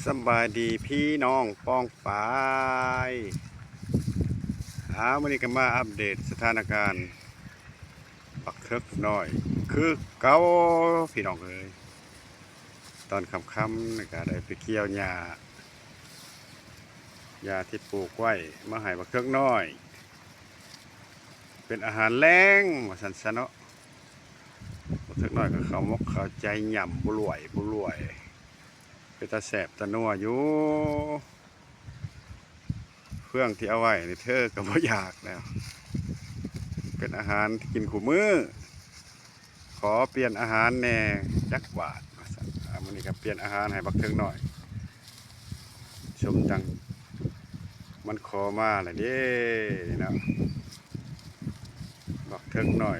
ສຳບາຍດີພີ່ນ້ອງປ້ອງປາຍ. ອ້າວ ມື້ນີ້ກໍມາອັບເດດສະຖານະການບັກເຖິກນ້ອຍຄືເກົ່າພີ່ນ້ອງເອີຍ. ຕອນຄ່ຳໆນີ້ກໍໄດ້ໄປກ່ຽວຫຍ້າ ຫຍ້າທີ່ປູກໄວ້ມາໃຫ້ບັກເຖິກນ້ອຍ ເປັນອາຫານແລງວ່າຊັ້ນຊະເນາະ. ບັກເຖິກນ້ອຍກໍເຂົ້າໝົກເຂົ້າໃຈ ຫຍ້ຳບຸລວຍບຸລວຍ ເປັນຕາແຊບຕານົວຢູ່. ເຟືອງທີ່ເອົາໄວ້ນີ້ເທີກໍບໍ່ຢາກແລ້ວ ເປັນອາຫານທີ່ກິນຄູ່ມື້. ຂໍປ່ຽນອາຫານແດ່ຈັກບາດວ່າຊັ້ນ. ອາ ມື້ນີ້ກໍປ່ຽນອາຫານໃຫ້ບັກເຖິກນ້ອຍ ສົມດັ່ງມັນຂໍມາແລ້ວເດ້ເນາະ ບັກເຖິກນ້ອຍ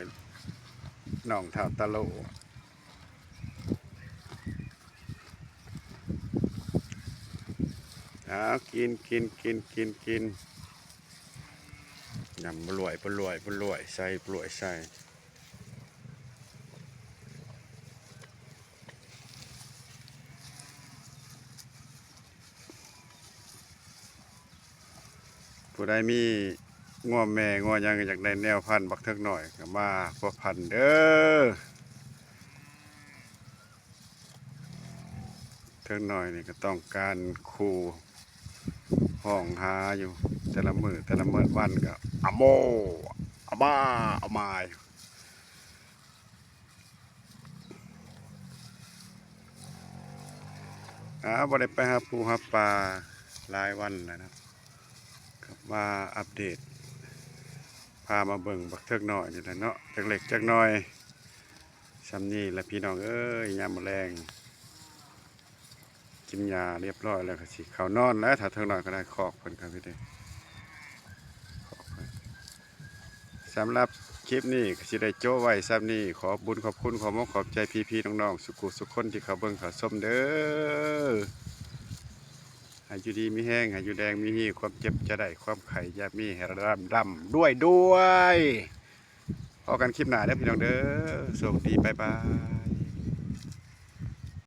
ນ້ອງທ້າວຕາໂລ. ອ້າວ ກິນ ກິນ ກິນ ກິນ ກິນ ຫຍ້ຳບຸລວຍບຸລວຍບຸລວຍ ໃສ່ບຸລວຍໃສ່. ຜູ້ໃດມີງົວແມ່ງົວຫຍັງ ຢາກໄດ້ແນວພັນບັກເຖິກນ້ອຍ ກໍມາພົວພັນເດີ. ເຖິກນ້ອຍນີ້ກໍຕ້ອງການຄູ່ຮ້ອງຫາຢູ່ ແຕ່ລະມື້ແຕ່ລະມື້ ວັນກໍອາໂມ ອາມາ ອາມາຢູ່. ອາ ບໍ່ໄດ້ໄປຫາປູຫາປາຫຼາຍວັນແລ້ວເນາະ ກັບມາອັບເດດ ພາມາເບິ່ງບັກເຖິກນ້ອຍນີ້ແຫຼະເນາະ ຈັກເລັກຈັກນ້ອຍ. ສ່ຳນີ້ລະພີ່ນ້ອງເອີຍ ຍາມມື້ແລງ ກິນຫຍ້າຮຽບຮ້ອຍແລ້ວກໍຊິເຂົ້ານອນແລ້ວ. ຖ້າເຖິກນ້ອຍກໍໄດ້ຄອກເພິ່ນກໍມີເດ້ ຄອກເພິ່ນ. ສຳລັບຄລິບນີ້ກໍຊິໄດ້ໂຈະໄວ້ສ່ຳນີ້. ຂອບບຸນຂອບຄຸນ ຂອບອົກຂອບໃຈພີ່ໆນ້ອງໆ ສຸຂູສຸຄົນທີ່ເຂົ້າເບິ່ງເຂົ້າຊົມເດີ. ໃຫ້ຢູ່ດີມີແຮງ ໃຫ້ຢູ່ແດງມີຮີ ຄວາມເຈັບຢ່າໄດ້ ຄວາມໄຂ້ຢ່າມີ ໃຫ້ລ່ຳໆລວຍໆ. ພໍ້ກັນຄລິບໜ້າເດີພີ່ນ້ອງເດີ. ໂຊກດີ ບາຍບາຍ.